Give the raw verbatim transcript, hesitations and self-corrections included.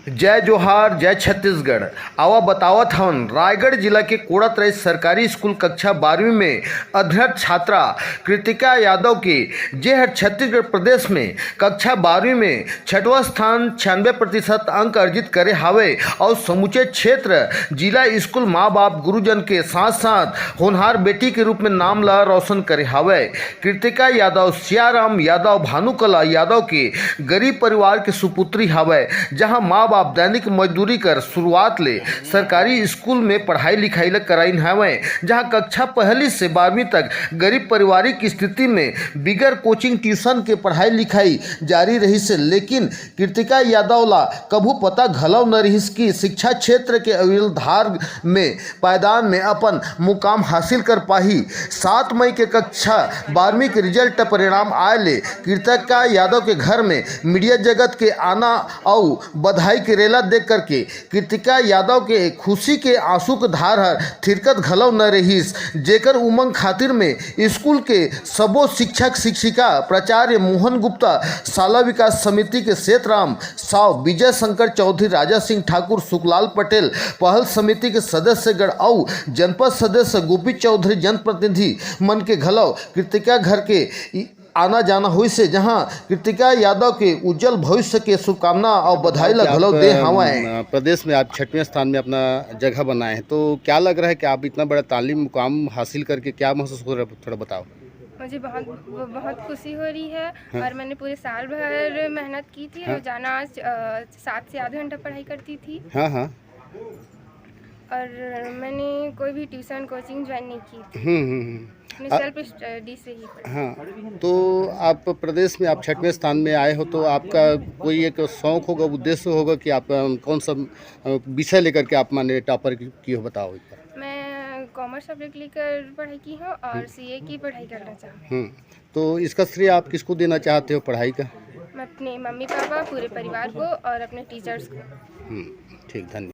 जय जोहार, जय छत्तीसगढ़। आवा बतावत हन रायगढ़ जिला के कोड़ातराई सरकारी स्कूल कक्षा बारहवीं में अध्ययनरत छात्रा कृतिका यादव के, जे हर छत्तीसगढ़ प्रदेश में कक्षा बारहवीं में छठवां स्थान, छियानवे प्रतिशत अंक अर्जित करे हावय अउ समूचे क्षेत्र, जिला, स्कूल, माँ बाप, गुरुजन के साथ साथ होनहार बेटी के रूप में नाम ला रोशन करे हावय। कृतिका यादव सियाराम यादव भानुकला यादव के गरीब परिवार के सुपुत्री हावय, जहां माँ बाप दैनिक मजदूरी कर शुरुआत ले सरकारी स्कूल में पढ़ाई लिखाई ल कराइन हावय, जहां कक्षा पहली से बारहवीं तक गरीब पारिवारिक स्थिति में बिगर कोचिंग ट्यूशन के पढ़ाई लिखाई जारी रहिस हे, लेकिन कृतिका यादव ला कभू पता घलव न रहिस कि शिक्षा क्षेत्र के अविरल धार में पायदान में अपन मुकाम हासिल कर पाही। सात मई के कक्षा बारहवीं के रिजल्ट परिणाम आए ले कृतिका यादव के घर में मीडिया जगत के आना अउ बधाई के रेला देख करके कृतिका यादव के खुशी के आंसू के धार हर थिरकत घलव न रहिस, जेकर उमंग खातिर में स्कूल के सबो शिक्षक शिक्षिका, प्राचार्य मोहन गुप्ता, शाला विकास समिति के सेतराम साव, विजय शंकर चौधरी, राजा सिंह ठाकुर, सुखलाल पटेल, पहल समिति के सदस्यगण अउ जनपद सदस्य गोपी चौधरी, जनप्रतिनिधि मन के घलव कृतिका घर के इ-, आना जाना होइस हे, जहां कृतिका यादव के उज्जवल भविष्य के शुभकामना अउ बधाई ला घलव दे हावय। अ, प्रदेश में आप छठवें स्थान में अपना जगह बनाए हैं, तो क्या लग रहा है कि आप इतना बड़ा तालीम मुकाम हासिल करके क्या महसूस हो रहा है, थोड़ा बताओ। मुझे बहुत, बहुत खुशी हो रही है। हाँ। और मैंने पूरे साल भर मेहनत की थी। हाँ। रोजाना, अ, सात से आठ घंटा पढ़ाई करती थी। हाँ, हाँ। और मैंने कोई भी ट्यूशन कोचिंग ज्वाइन नहीं की थी। हम्म, हम्म, हम्म। मैंने अ, सेल्फ स्टडी से ही पढ़ा। हाँ, तो आप प्रदेश में, आप छठवें स्थान में आए हो, तो आपका कोई एक शौक होगा, उद्देश्य होगा कि आप, अ, कौन सा, अ, विषय लेकर के आप, माने, टॉपर की, की हो, बताओ एक बार। मैं कॉमर्स सब्जेक्ट लेकर पढ़ाई की हूँ और हम्म। सीए की पढ़ाई करना चाहूँ। हम्म, तो इसका श्रेय आप किसको देना चाहते हो पढ़ाई का? मैं अपने मम्मी पापा, पूरे परिवार को और अपने टीचर्स को। हम्म, ठीक, धन्यवाद।